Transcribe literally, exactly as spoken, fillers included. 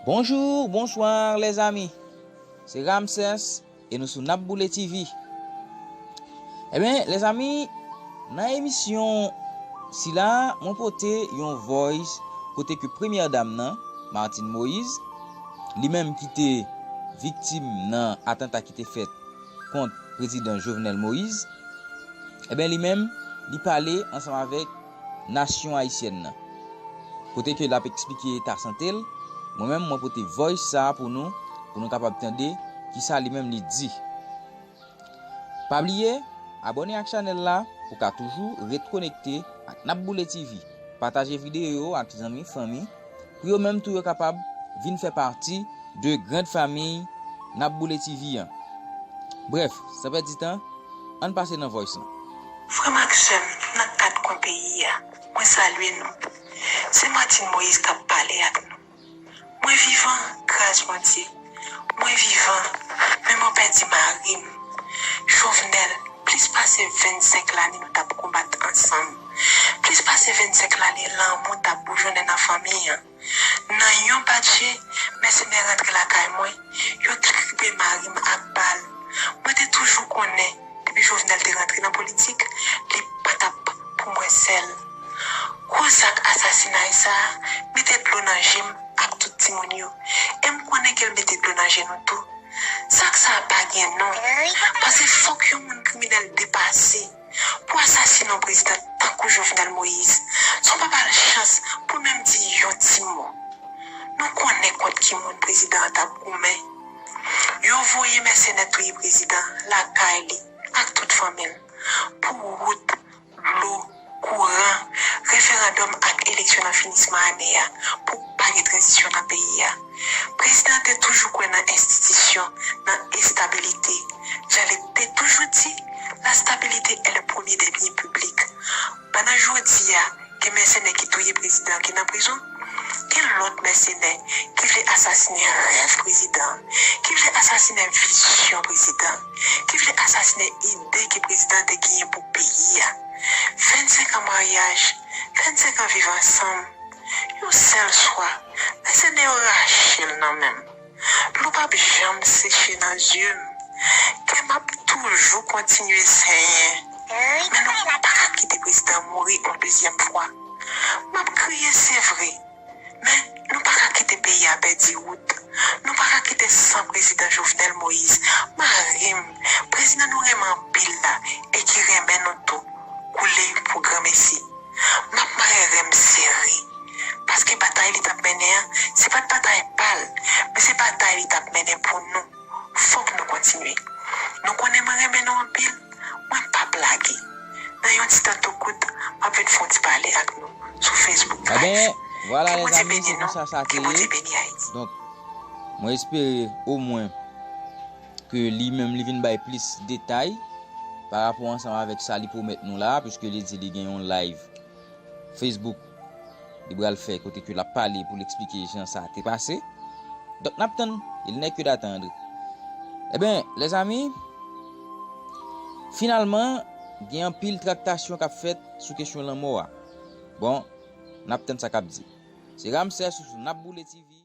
Bonjou, bonswa, lèzami. Se Ramsès e nou sou N ap Boule T V. Ebyen, lèzami, nan emisyon sila, mwen pote yon voice kote ke premyè dam nan, Martine Moïse, li menm ki te viktim nan atanta ki te fèt kont prezidan Jovenel Moïse, ebyen, li menm, li pale ansanm avèk nasyon ayisyèn nan. Kote ke l ap eksplike eta sante l, mwen menm, mwen pote voice sa a pou nou, pou nou kapab tande kisa li menm li di. Pa bliye, abòne ak chanèl la pou ka toujou ret konekte ak N ap Boule T V. Pataje videyo yo ak zanmi, fanmi, pou yo menm tou yo kapab vin fè pati de grand famiy N ap Boule T V an. Brèf, san pèdi tan, ann pase nan voice lan. Frè m ak sè m nan kat kwen peyi a, mwen salye nou. Se Martine Moïse k ap pale ak nou. Mwen vivan, gras Bondye. Mwen vivan, men mwen pèdi mari m. Jovenel, plis pase vennsenk lane nou t ap konbat ansanm. Plis pase vennsenk lane lanmou t ap boujonnen nan fanmi an. Nan yon bat je, mèsenè rantre lakay mwen, yo tripe mari m ak bal. Mwen te toujou konnen, depi Jovenel te rantre nan politik, li pa t ap pou mwen sèl. Gwo zak asasinay sa a mete dlo nan je m ak tout timoun yo. E m konnen ke l mete dlo nan je nou tou. Zak sa a pa gen non. Paske fòk yon moun kriminèl depase pou asasine yon prezidan tankou Jovenel Moïse. Sa pa ba l chans pou l menm di yon ti mo. Nou konnen kont ki moun prezidan an t ap goumen. Yo voye mèsenè touye prezidan an lakay li ak tout fanmi l pou wout, dlo, kouran, referandòm ak eleksyon nan finisman ane a pou pa gen tranzisyon nan peyi a. Prezidan an te toujou kwè nan enstitisyon, nan estabilite. Jan li te toujou di, la stabilité est le premier des biens publics. Pandan jodi a, gen mèsenè ki touye prezidan ki nan prizon. Gen lòt mèsenè ki vle asasinen rèv prezidan, ki vle asasinen vizyon prezidan, ki vle asasinen ide ke prezidan te genyen pou peyi a. Vennsenk an maryaj, vennsenk an viv ansanm. Yon sèl swa, mèsenè yo rache l nan men m. Dlo p ap janm seche nan zye m. Kè m ap toujou kontinye senyen. Men nou pa ka kite prezidan mouri yon dezyèm fwa. M ap kriye, se vre. Men, nou pa ka kite peyi a pèdi wout. Nou pa ka kite san prezidan Jovenel Moïse, mari m, prezidan nou renmen anpil la e ki renmen nou tou, koule pou granmesi. M ap mare ren m sere. Paske batay li t ap mennen an, se pa t batay pa l, men se batay li t ap mennen pou nou. Fòk nou kontinye. Nou konnen mwen renmen nou anpil, mwen p ap lage. Nan yon ti tan tou kout, m ap vin fè yon ti pale ak nou sou Facebook Live. Ebyen, vwala, lèzami, se konsa sa te ye. Donk, mwen espere omwen ke li menm li vin bay plis detay pa rapò ansanm avèk sa li pwomèt nou la, piske li di li gen yon live Facebook li pral fè kote ke l ap pale pou l eksplike jan sa te pase. Donk, n ap tann, il n'est que d'attendre. Ebyen, lèzami, finalman, gen anpil traktasyon k ap fèt sou kesyon lanmò a. Bon, n ap tann sa k ap di. Se Ramsès sou N ap Boule T V.